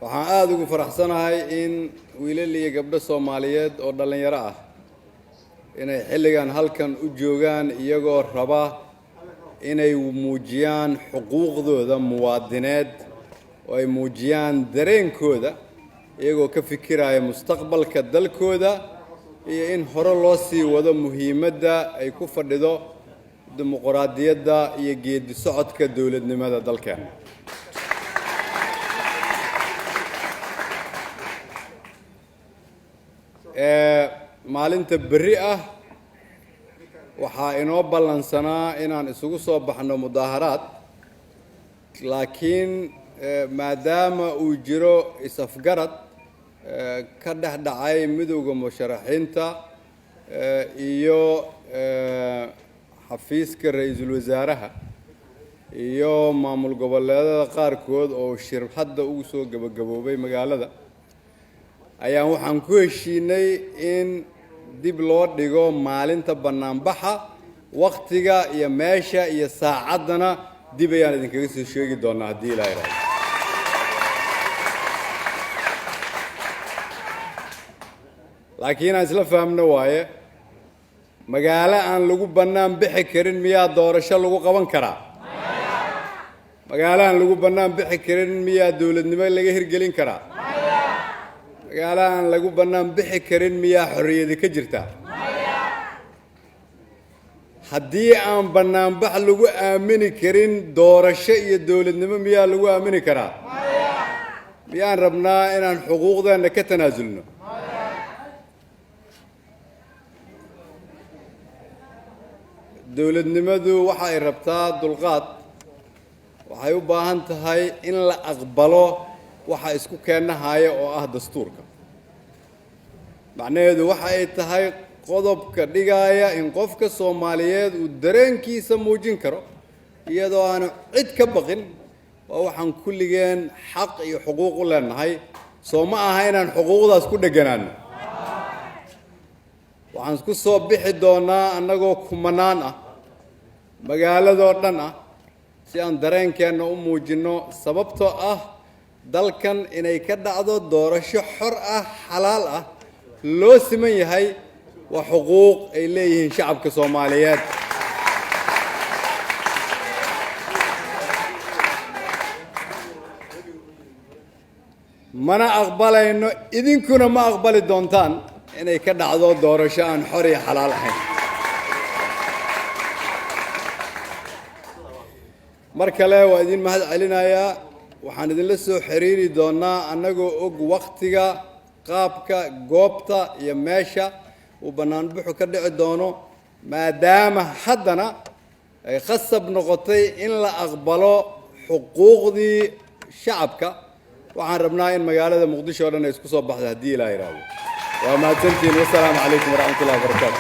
Waxaan aada ugu faraxsanahay in wiilal iyo gabdho Soomaaliyeed oo dhallinyaro ah inay xilligan halkan u joogaan, iyagoo raba inay muujiyaan xuquuqdooda muwaadineed oo ay muujiyaan dareenkooda, iyagoo ka fikiraya mustaqbalka dalkooda iyo in hore loo sii wado muhiimadda ay ku fadhido dimuqraadiyadda iyo geedi socodka dowladnimada dalkeena. Maalinta berri ah waxaa inoo ballansanaa inaan isugu soo baxno mudaaharaad, laakiin maadaama uu jiro is-afgarad ka dhex dhacay midowda musharaxiinta iyo xafiiska ra-iisul wasaaraha iyo maamul goboleedada qaarkood oo shir hadda ugu soo gebagaboobay magaalada, ayaan waxaan ku heshiinay in dib loo dhigo maalinta bannaanbaxa. Wakhtiga iyo meesha iyo saacaddana dib ayaan idinkaga soo sheegi doonaa haddii Ilaa iraado. Laakiin aan isla fahmno waaye, magaalo aan lagu bannaan bixi karin miyaa doorasho lagu qaban karaa? Magaalo aan lagu bannaan bixi karin miyaa dowladnimo laga hirgelin karaa? Magaalo aan lagu bannaan bixi karin miyaa xorriyadi ka jirtaa? Haddii aan bannaanbax lagu aamini karin, doorasho iyo dowladnimo miyaa lagu aamini karaa? Miyaan rabnaa inaan xuquuqdeenna ka tanaasulno? Dowladnimadu waxa ay rabtaa dulqaad, waxay u baahan tahay in la aqbalo waxa isku keenahaya oo ah dastuurka. Macnaheedu waxa ay tahay qodobka dhigaaya in qofka Soomaaliyeed uu dareenkiisa muujin karo iyadoo aanu cid ka baqin, waa waxaan kulligeen xaq iyo xuquuq u leenahay. Soo ma aha inaan xuquuqdaas ku dheganaano? Waxaan ku soo bixi doonaa annagoo kumanaan ah, magaaladoo dhan ah, si aan dareenkeenna u muujinno, sababtoo ah dalkan inay ka dhacdo doorasho xor ah, xalaal ah, loo siman yahay, waa xuquuq ay leeyihiin shacabka Soomaaliyeed. Mana aqbalayno, idinkuna ma aqbali doontaan inay ka dhacdo doorasho aan xor iyo xalaal ahayn. Mar kale waa idin mahad celinayaa. Waxaan idinla soo xiriiri doonaa annagoo og wakhtiga, qaabka, goobta iyo meesha uu bannaanbuxu ka dhici doono, maadaama haddana ay khasab noqotay in la aqbalo xuquuqdii shacabka. Waxaan rabnaa in magaalada Muqdisho o dhan ay isku soo baxdo haddii Ilaa yidhaahdo. Waa mahadsantihiin. Wasalaamu calaykum waraxmat ullahi wabarakaatu.